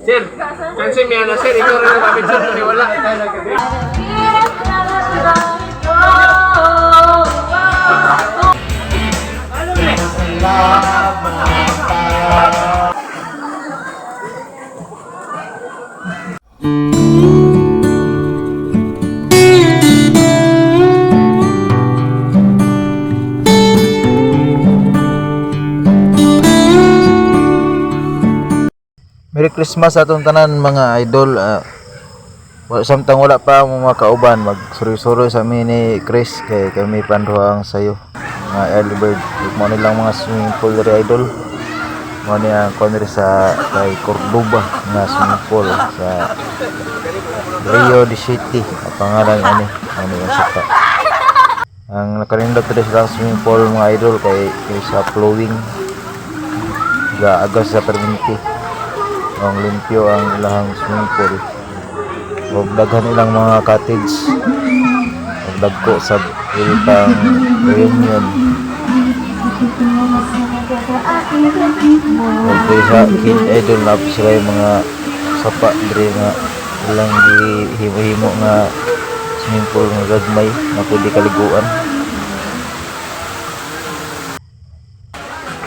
Sir, kasi may ano, sir, ikaw rin ang kapit, sir, kasi wala. Merry Christmas atong tanan, mga idol. Samtang wala pa ang mga kauban, magsuroy-suroy sa amin ni Chris kay kami panduhang sayo. Mga early bird. Ug mao nilang mga swimming pool diri, idol. Mao ni ang kuan diri sa kay Cordoba nga swimming pool sa Rio de City. Ang pangalan ani, ano yung sapa. Ang nakanindot diri sa swimming pool, mga idol, kay sa flowing gaagas sa perminti. Ang limpyo ang ilahang swimming pool. Ug daghan ilang mga cottage. Ug dagko sa pang reunion. Ug diri sa Kid Idol na sila yung mga sapa diri nga ilang gihimo-himo nga swimming pool nga gagmay nga pwede kaliguan.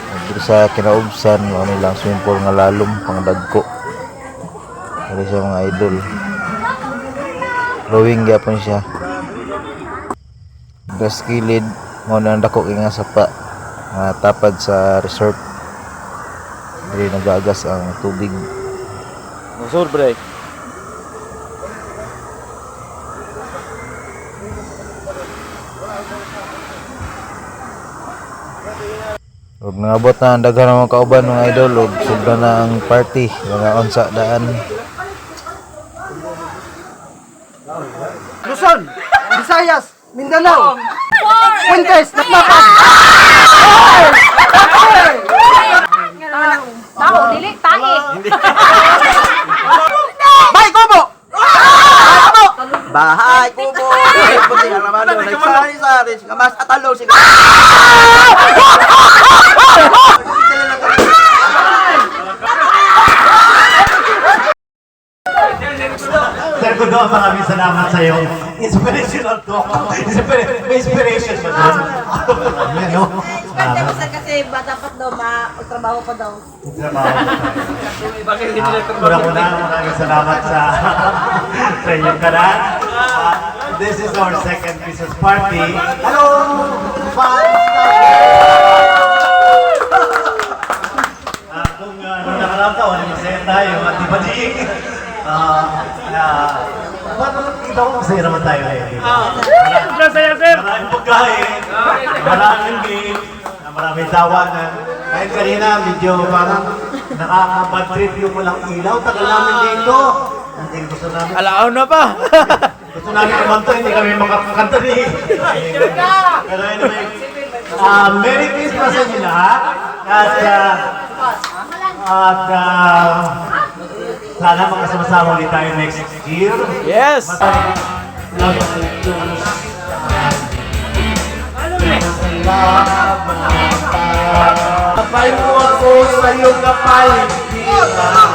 Ug diri sa Kinaubsan mao nilang swimming pool nga lalom pang dagko. Diri sa mga idol. Rowing gyapon siya. Gas kilid mao na ang dako kay nga sapa nga tapad sa resort. Diri nagagas ang tubig. Musur break. Ug nangabot na ang daghan ng mga kauban, mga idol, ug sobra na ang party mga unsa daan. Luzon, Visayas, Mindanao, Fuentes, Napnapan. Tao, dili, tae. Bahay Kubo! Bahay Kubo! Puti ang ramano, nagsari-sari, kamas atalo, sige. Sir Gudo, maraming salamat sa iyo. Inspirational talk. May inspiration ba doon? Marami, no? Swerte mo, sir, kasi ba dapat daw ma-trabaho pa daw. Trabaho. Una-una, maraming salamat sa sa inyong tanan. This is our second Christmas party. Hello! Fans! Kung nung nakaraang taon, masaya tayo at di ba di? Parang kita ko masaya naman tayo ngayon, di ba? Sobrang saya, sir! Maraming pagkain, maraming game, maraming tawanan. Kahit kanina, medyo parang nakaka-bad trip yung walang ilaw. Tagal namin dito. Hindi gusto namin. Alaon na pa. Gusto namin kumanta, hindi kami makakanta ni. Pero anyway, Merry Christmas sa inyo lahat. At sana magkasama-sama ulit tayo next year. Yes. Kapay mo ako sa iyong kapaligiran.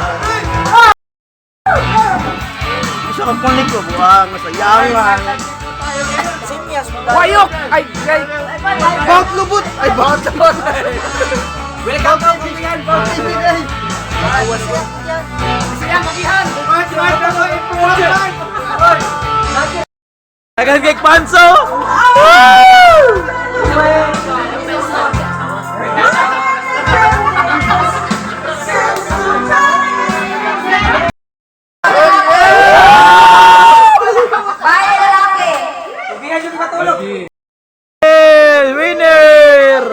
Isa kang panik ko, buwang, masayangan. Wayok! Ay, ay! Bawat lubot! Ay, bawat lubot! Welcome to Kaibigan! Bawat kaibigan! Dagan kay Panso. Bye, lalaki! Yes, winner!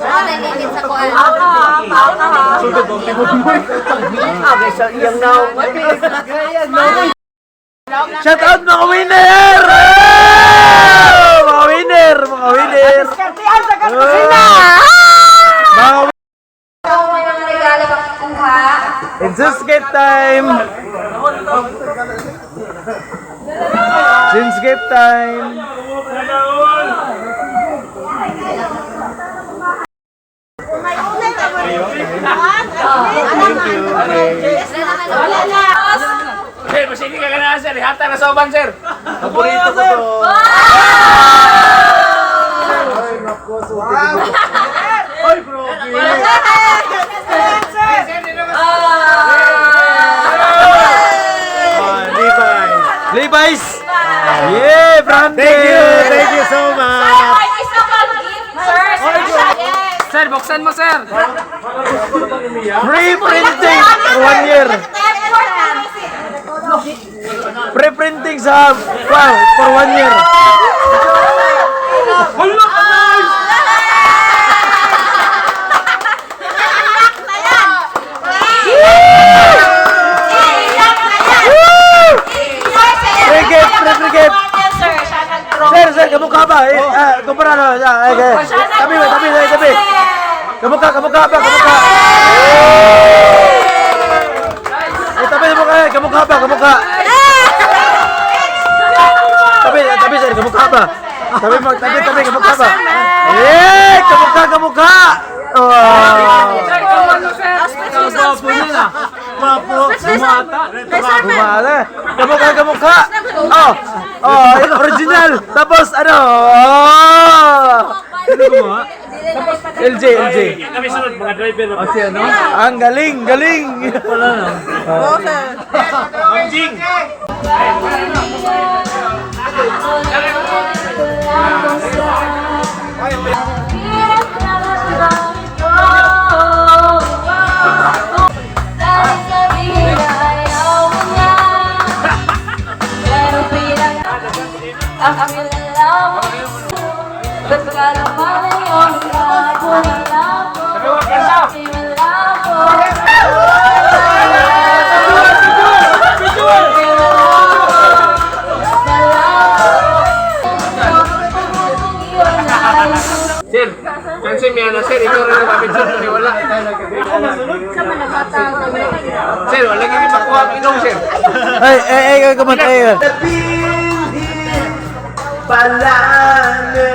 Wala nagigit sa kuan. Shout out mga winner! Mga winner, mga winner. Mga So, may mga regalo makukuha. It's escape time. It's escape time. May unay na ba? Thank you. Wala na. Sir, masigi ka na, sir. Hata na sa uban, sir. Paborito ko to. Ay, naku, suki ko. Ay, grabe. Ah, Levi's. Levi's! Yeah, branded! Thank you so much. Ay, isa pang gift, sir. Yes. Sir, buksan mo, sir. Free printing for 1 year. Free printing sa, wow, for 1 year. Hala ka, guys! Iyak na yan! Iyak na yan! Iyak na yan! Free gift, free gift. Sir, siya nag-draw. Sir, sir, kamukha ba? Eh, ah, kumpara no. Ah, okay. Tabi, tabi, tabi, tabi. Kamukha, kamukha ba? Kamukha. Eh, tabi mo kaya, kamukha ba? Kamukha. Tabi, tabi, sir, kamukha ba? Tabi mo, tabi, tabi, kamukha ba? Eh, kamukha, kamukha. Oh. Sir, kawan mo, sir. Papo. Bumala. Kamukha, kamukha. Oh, oh, original. Tapos ano? Oh. LJ, LJ. Kami sunod, mga driver. O, si ano? Ang galing, galing. Ma'am Jing. Dahil sabihin na ayaw mo na. Pero bilang ang kilala mo, ba't ka naman ayaw malabo, malabo, di malabo. Sir, Sensei Miana, sir, ikaw rin ang picture kasi wala. Sir, wala kami makuha ang ilong, sir. Ay, ay, ay, ay, kumanta, ay. Palane.